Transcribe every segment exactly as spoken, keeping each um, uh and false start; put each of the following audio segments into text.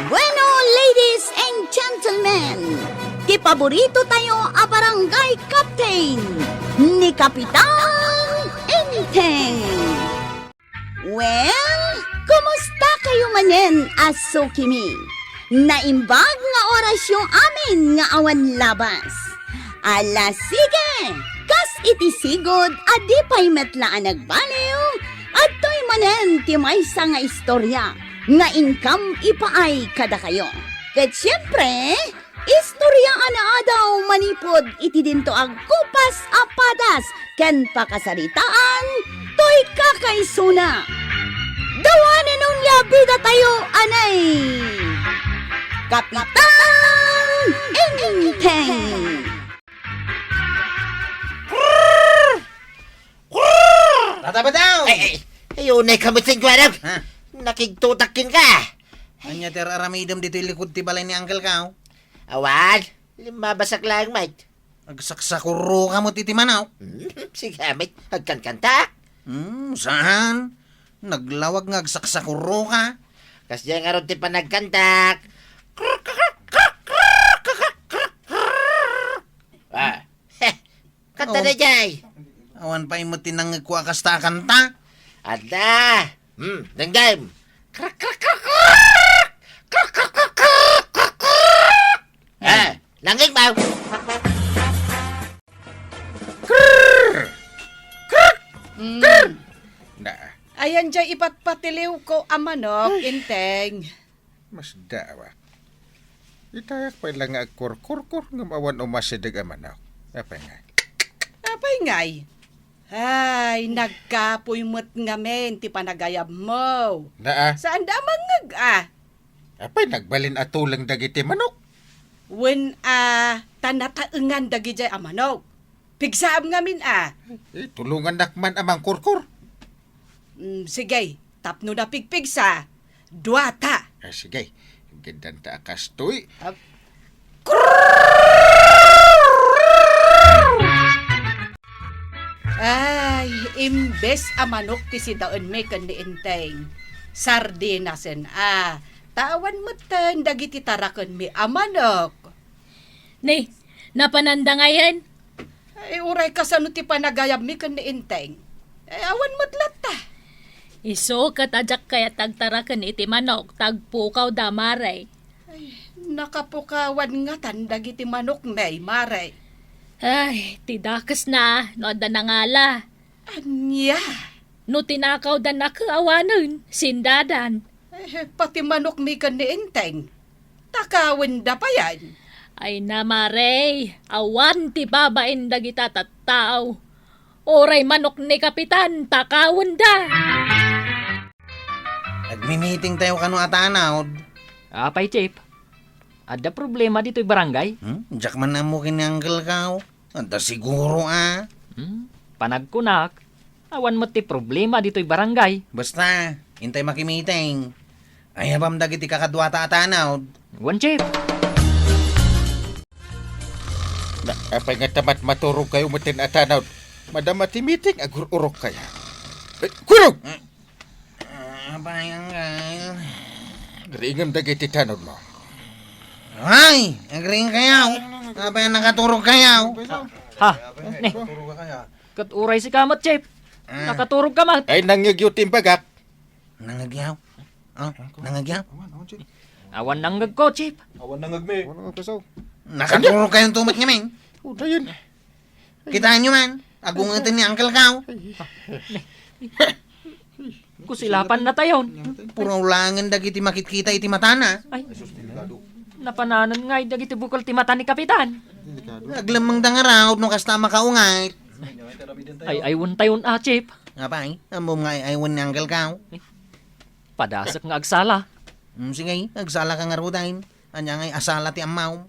Bueno, ladies and gentlemen, ti paborito tayo a barangay captain, ni Kapitan Enteng. Well, kumusta kayo manen a sukimi? Naimbag nga orasyo amin nga awan labas. Ala, sige! Kas iti sigud a di pay met la a nagbaliw, adtoy manen ti maysa nga istorya nga inkam ipaay kadakayo. Ket siempre, istorya a naadaw manipud iti dinto agkupas a padas ken pakasaritaan toy kakaisuna. Dawanen onia bida tayo, anay! Kapitan Enteng! Tata Badong! Ay, ay, ay, unay ka met, Senyor. Ha? Nakigtutak kenka. Ania ti ar-aramidem ditoy likud ti balay ni Uncle Kao? Awan, limmabasak laeng met. Agsaksakurro ka met iti manok? Hmm, sige met, agkankanta. Hmm, saan? Naglawag nga agsaksakurro ka. Kasdiay ngarud ti panagkantak. Ah, heh, kanta Oh. daydiay. Awan pay met ti nangngegko a kasta a kanta. Adda. Hmm, denggem. Krak, krak, krak, krak. Krak, krak, krak, krak, krak, krak. Ah, nangngeg mo. Krrr! Krrr! Mm. Na. Ayan jay ipatpatiliwko a manok, Ay. Enteng. Masdaawak. Itayak pay la nga agkurkurkur ngem awan umasideg a manok. Apay ngay? Apay ngay? Ay, nagkapuy met ngamin ti panagayabmo. Naa? Saan da a mangngeg, a? Apay nagbalin a tuleng dagiti manok? Wen a, ta nataengan dagidiay a manok. Pigsaam ngamin a. Eh, tulongannak man a mangkurkur. Mm, sige, tapno napigpigsa, duata. Ah, sige, gandanta a kastoy. Ah. Ay, imbes a manok ti sidaenmi ken ni Enteng, sardinasen a, ta awan metten dagiti tarakenmi a manok. Ne, napananda ngayen? Ay, uray kasano ti panagayabmi ken ni Enteng? Eh, awan met latta. Isu ket a diak kayat agtaraken iti manok, ta agpukaw da, Mare. Ay, nakapukawan ngatan dagiti manokmi, Mare. Ay, ti dakesna, no adda nangala. Ania? No tinakawdan a kaawanen, sindadan. Eh, pati manokmi ken ni Enteng. Takawenda payen. Ay na, Mare, awan ti babain dagita tattao. Uray manok ni Kapitan, takawenda. Agmi-meeting tayo kano a tanod. Apay, Chief? Adda problema ditoy barangay? Hmm? Diak man ammo ken ni Uncle Kao. Adda siguro, a. Hmm? Panagkunak, awan met ti problema ditoy barangay. Basta, intay makimiting. Ayabam dagiti kakaduata a tanod. Wen, Chief. Na, apay nga tamat maturog kayo metten a tanod? Madama ti meeting, agur-urok kaya. Eh, kurog! Ah, apay, Uncle? Riingem dagiti tanod mo. Ay, agriing kayaw. Apay, nakaturog kayaw. Ha? Ne. Ket uray sika met, Chief. Ah. Nakaturog ka met. Ay, nangngegyo ti imbagak. Nangngegyaw? Oh, nangngegyaw? Awan nangngegko, Chief. Awan nangngegmi. Awan nangngegko. Nakaturog kayo tumet ngamin. O, dayon. Kitaan nyo man, agungeten ni Uncle Kao. Kusilapan na tayon. Puro ulangen dagiti makitkita iti matana. Ay, napananan ngay dagiti bukol ti mata ni Kapitan. Aglemmeng da nga raod no kasta makaunget. Ay, aywan tayon a, Chief. Apay, ammom nga ay aywan ni Uncle Kao. Padasek nga agsala. Mm, sige, agsala ka ngaruden. Ania ngay a sala ti ammom?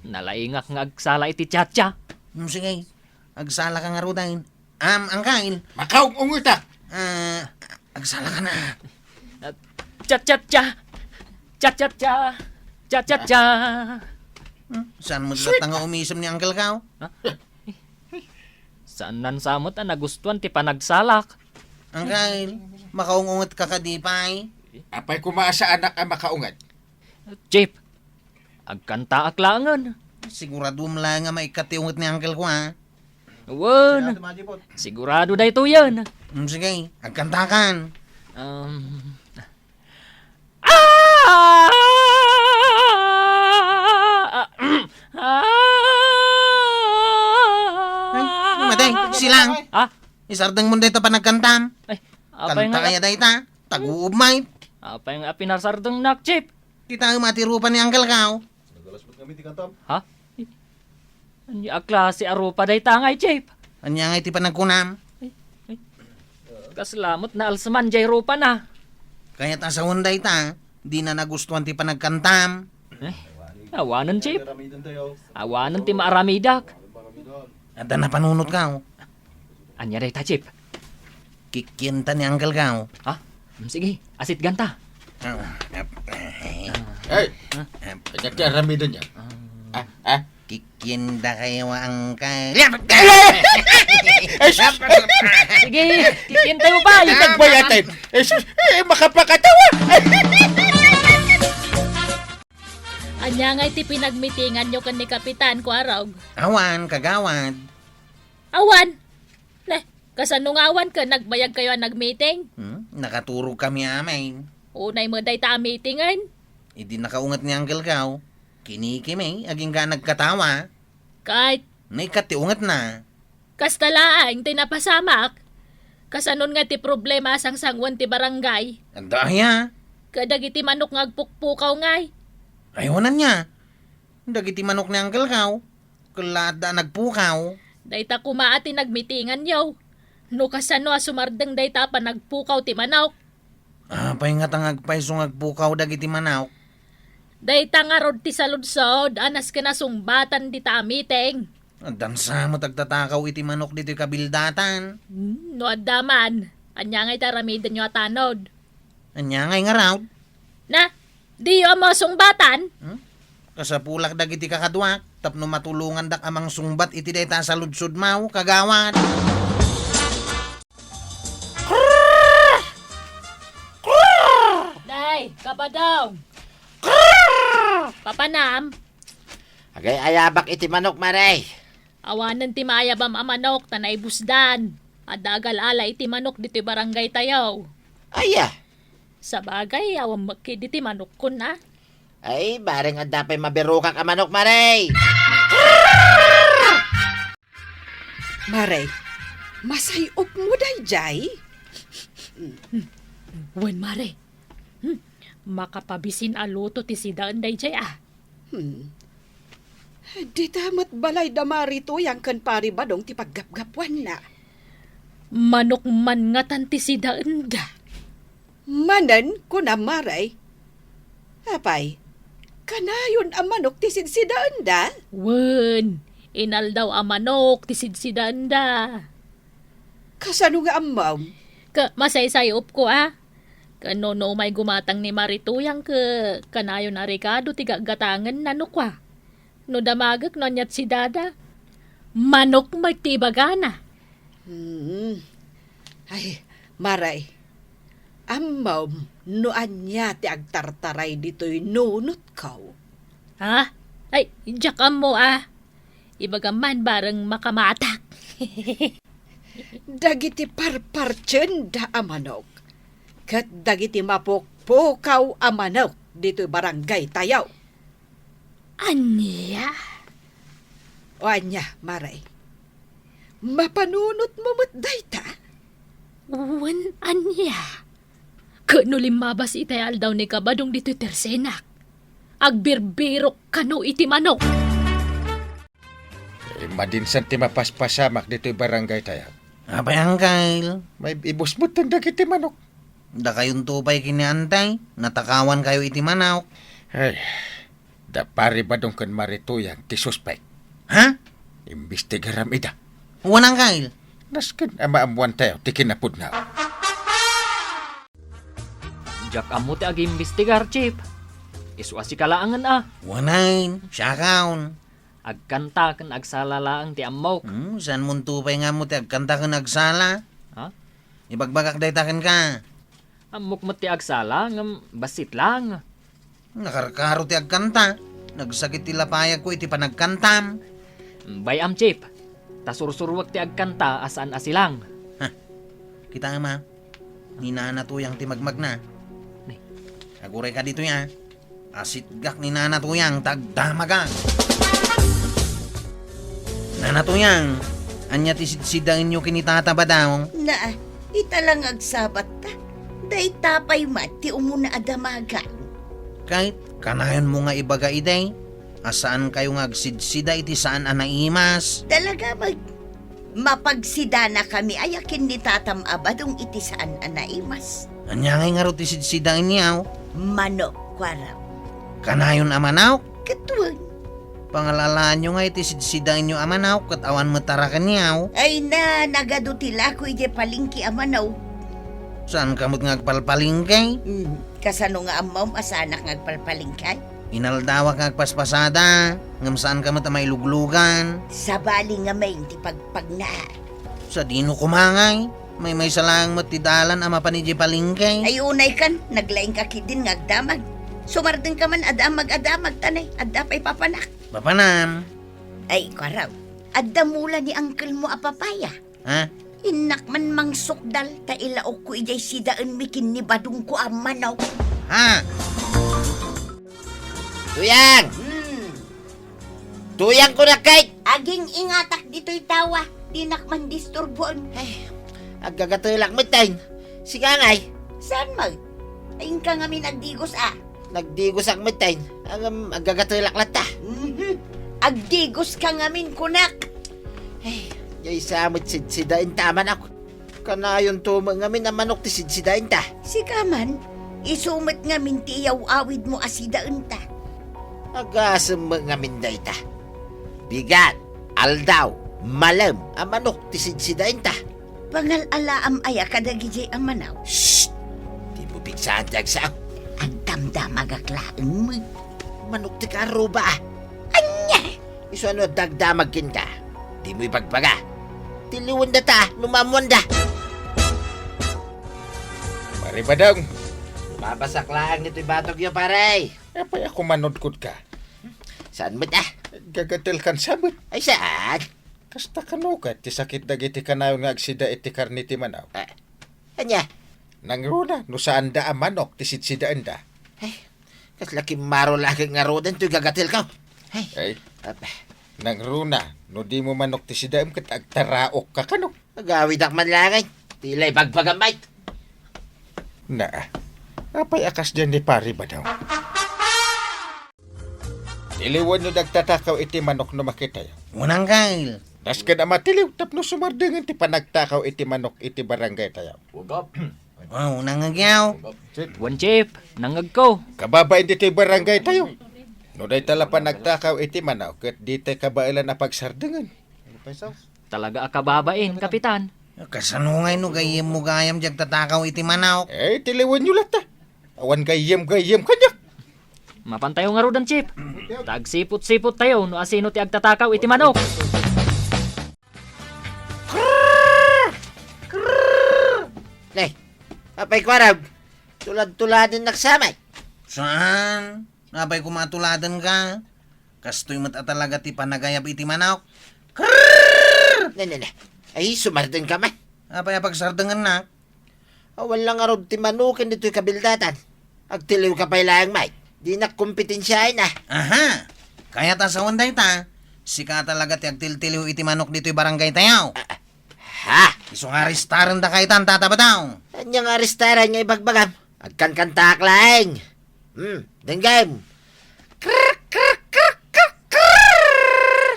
Nalaingak nga agsala iti tiatia. Mm, sige, agsala ka ngaruden. Am, Uncle. Makaung-ungetak. Ah, agsala ka na. Tiatia. Tiatia. Tiatia. Hmm, saan mo Sweet. Data nga umisem ni Uncle Kao? Ha? Saan nan samot a nagustuan ti panagsalak? Uncle, makaung-unget ka kadi pay? Apay koma a saanak a makaunget? Chief, agkantaak laengen. Siguraduem laeng a maikkat ti unget ni uncle ko, ha? Wen, sigurado daytoyen. Mm, sige, agkantakan. Um, ah! Ah! Ah! Ay, matay, silang. Ha? Isardeng mo dayta panagkantam. Ay, apay nga. Kanta kaya dayta? Taguob, may. Apay nga pinasardengnak, Chief? Kitaem a ti rupa ni Uncle Kao. Nagalasbet ngamin ti kantam. Ha? Ania a klase a rupa dayta ngay, Chief? Ania ngay ti panagkunam? Ay, ay. Kasla met naalseman jay rupana. Kayat a sawen dayta, dina nagustuan ti panagkantam. Eh, awanen, Chief. Awanen ti maaramidak. Adda napanunot Kao. Ania dayta, Chief? Kikienta ni Uncle Kao. Ha? Mm, sige, asitganta. Ah, ap-, eh. Hey! Ap-, Ania ti aramiden niya? Ah. Ah, ah. Kikienta kayo, Uncle. Ay, sus! Sige, kikientayo pay. Itagbayatay. Ay, sus! Eh, makapakatawa! Ania ngay ti pinagmitinganyo ken ni Kapitan, Kuarog? Awan, kagawad. Awan? Ne, kasano nga awan ken nagbayagkayo a nagmeeting? Hmm, nakaturogkami amin. Unay met dayta a meetingen. Idi nakaunget ni Uncle Kao, kinikimey, agingga nagkatawa. Ket? Naikkat ti ungetna. Kasta laeng ti napasamak. Kasanon nga ti problema a sangsangoen ti barangay? Adda aya? Kadagiti manok nga agpukpukaw ngay. Ay, wen ania? Dagiti manok ni Uncle Kao, ket la adda a nagpukaw. Dayta koma a ti nagmitinganyo. No kasano a sumardeng dayta a panagpukaw ti manok? Apay ngata nga agpayso nga agpukaw dagiti manok? Dayta ngarud ti saludsod a nasken a sungbatan dita a meeting. Addan sa met agtatakaw iti manok ditoy kabildatan. Hmm, no adda man, ania ngay ti aramidenyo a tanod? Ania ngay ngarud? Na, diyo ammo a sungbatan? Hmm? Kasapulak dagiti kakaduak tapno matulongandak a mangsungbat iti dayta a saludsodmo, kagawad. Nay, Kabadong! Papanam? Agay-ayabak iti manok, Mare. Awanen ti maayabam a manok ta naibusdan. Adda agal-ala iti manok ditoy barangay tayo. Aya? Sabagay, awan met ketdi ti manokkon a. Ay, bareng adda pay mabirokak a manok, Mare. Mare, masay-opmo dayjay? Wen, Mare. Hmm, makapabisin a luto ti sidaen dayjay a. Hmm. Dita met balay da Mari Tuyang ken Pari Badong ti paggapgapuanna. Manok man ngatan ti sidaenda. Manen, kuna Mare. Apay, kanayon a manok ti sidsidaenda? Wen, inaldaw a manok ti sidsidaenda. Kasano nga ammom? Ka-, masaysay-opko a. Ken no, no umay gumatang ni Mari Tuyang ket kanayon a rekado ti gaggatangenna no kua. No damagek no aniat sidada, manok met ti ibagana. Hmm. Ay, Mare, ammom no ania ti agtartaray ditoy nunotko? Ha? Ay, diak ammo a. Ibagam man bareng makamatak. Dagiti parpartienda a manok, ket dagiti mapukpukaw a manok ditoy barangay tayo. Ania? O ania, Mare? Mapanunotmo met dayta? Wen, ania? Ket no limmabas itay aldaw ni Kabadong ditoy tersenak, agbirbirok kano iti manok. Eh, madinsan ti mapaspasamak ditoy barangay tayo. Apay, Angkel? May ibusbut dagiti manok. Dakayonto pay ken ni Antay, natakawankayo iti manok. Ay, da Pari Badong ken Mari Tuyang ti suspek. Ha? Imbestigaram ida. Wen, Angkel. Nasken a maammuan tayo ti kinapudna. Diak ammo ti agimbestigar, Chief. Isu a sika laengen a. Wen, siakon. Agkanta ken agsala laeng ti ammok. Hmm, saanmonto pay nga ammo ti agkanta ken agsala? Ha? Ibagbagak dayta kenka. Ammok met ti agsala, ngem bassit laeng. Nakarkaro ti agkanta. Nagsakit ti lapayagko iti panagkantam. Bay-am, Chief. Ta sursuruek ti agkanta a saan a silang. Ha, kita, ama. Ni Nana Tuyang ti magmagna. Ni. Aguray ka ditoy, a. Asitgak ni Nana Tuyang ta agdamagak. Nana Tuyang, ania ti sidsidaenyo ken ni Tata Badong? Naa, ita lang agsabatta. Dayta pay met ti umuna a damagan. Ket kanayonmo nga ibaga idi a saankayo nga agsidsida iti saan a naimas. Talaga, mag-, mapagsidanakami aya ken ni Tatam a Badong iti saan a naimas. Ania ngay ngarud ti sidsidaenyo? Manok, kuarem. Kanayon a manok? Ket wen. Pangalalaanyo ngay ti sidsidaenyo a manok ket awan met a rakenyo? Ay na, nagadu ti lako idiay palengke a manok. Saanka met nga agpalpalengke? Hmm, kasano nga ammom a saanak nga agpalpalengke? Inaldawak nga agpaspasada, ngem saanka met a mailuglugan. Sabali ngamin ti pagpagna. Sadino koma ngay? Maymaysa laeng met ti dalan a mapan idiay palengke. Ay, unaykan, naglaingka ketdin nga agdamag. Sumardengka man a damag a damag, ta ne, adda pay papanak. Mapanam. Ay, kuarem, adda mula ni angkelmo a papaya. Ha? Innak man mangsukdal, ta ilaokko idiay sidaenmi ken ni Badongko a manok. Ha? Tuyang! Hmm. Tuyang, kunak, kay! Aging-ingatak ditoy tawa, dinak man disturboen. Ay, aggagatelak metten. Sika ngay? Saan mo? Ay, inka ngamin agdigos, a. Nagdigosak metten. Ngem aggagatelak latta. Mhm. Agdigoska ngamin, kunak. Ay, diay sa met sidsidaenta a manok. Kanayonto met ngamin a manok ti sidsidaenta. Sika man, isu met ngamin ti iyaw-awidmo a sidaenta. Agasem met ngamin dayta. Bigat, aldaw, malem a manok ti sidsidaenta. Pangal-alaam aya kadagiti a manok? Shh! Dimo pigsaan ti agsao. Agdamdamagak laeng met. Manok ti karuba, a. Ania? Isu a no adda agdamag kenka, dimo ibagbaga. Tiliwendata no maammoanda. Pare Badong. Mabasak laeng ditoy batogyo, pare. Apay a kumanudkodka? Saan met, a? Gagatelkan sa met. Ay, saan? Kasta kano ket ti sakit dagiti kanayon nga agsida iti karne ti manok? Ah, ania? Nangruna no saanda a manok ti sidsidaenda. Ay, kasla kimmaro la ket ngaruden toy gagatelko. Ay. Ay. Apa. Nangruna no dimo manok ti sidaem ket agtaraokka kano? Agawidak man laeng. Ti la ibagbagam, mate. Naa. Apay a kasdiay ni Pare Badong? Tiliwenyo ti agtatakaw iti manok no makitayo. Unang kail. Dasken a matiliw tapno sumardengen ti panagtakaw iti manok iti barangaytayo. Wow, nangagyaw. Wen, Chief, nangagko. Kababain ditoy barangaytayo. No dayta la panagtakaw iti manok, ket ditay kabaelan a pagsardengen. Talaga a kababain, Kapitan. Kasano ngay no gayyemmo gayam diay agtatakaw iti manok? Eh, tiliwenyo latta. Awan gayyem-gayyem kaniak. Mapantayo ngaruden, Chief. Ta agsipot-sipottayo no asino ti agtatakaw iti manok. Ne, apay kuarem? Tulad-tuladennak sa met. Saan? Apay koma a tuladenka? Kastoy met a talaga ti panagayab iti manok. Krrrr! Ne, ne, ne. Ay, sumardenka man. Apay a pagsardengennak? Awan la ngarud ti manoken ditoy kabildatan. Agtiliwka pay laeng, mate. Dinak kompetensiaen, a. Aha! Kayat a sawen dayta, sika a talaga ti agtiltiliw iti manok ditoy barangaytayo. Ah, ah. Ha? Isu nga arestarendaka itan, Tata Badong. Ania nga arestaren nga ibagbagam? Agkankantaak laeng. Hmm, denggem. Krrr, krrr, krrr, krrr, krrr.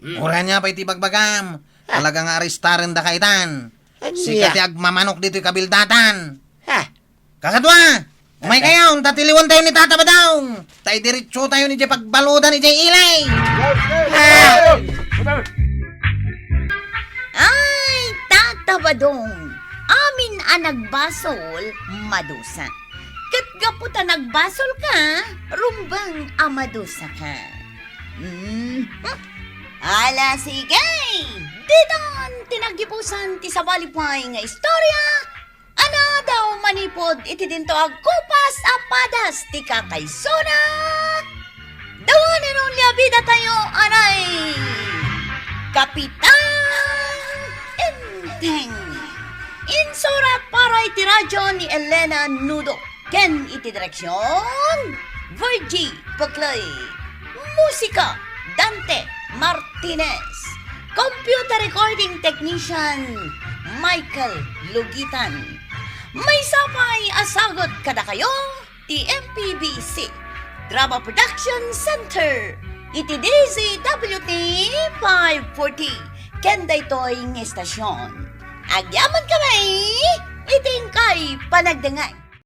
Hmm. Uray ania pay ti ibagbagam. Ha? Talaga nga arestarendaka itan. Ania? Sika ti agmamanok ditoy kabildatan. Ha? Kakadua, umaykayo, ta tiliwentayo ni Tata Badong. Ta idiretsotayon idiay pagbaludan idiay ili. Ah! Ay, Tata Badong, amin a nagbasol, madusa. Ket gapu ta nagbasolka, rumbeng a madusaka. Hmm. Ala, sige! Ditan ti naggibusan ti sabali pay nga istorya, Anak Daw manipud iti dinto agkupas a padas ti kakaisuna. Dawan iron liabida tayo, anay Kapitan Enteng. Insurat para iti radyo ni Elena Nudo. Ken iti direksyon, Virgie Peclay. Musika, Dante Martinez. Computer recording technician, Michael Lugitan. Maysa pay a sagut kadakayo ti M P B C Drama Production Center iti D Z W T five forty ken daytoy nga estasyon. Agyaman kami iti inkay panagdengngeg.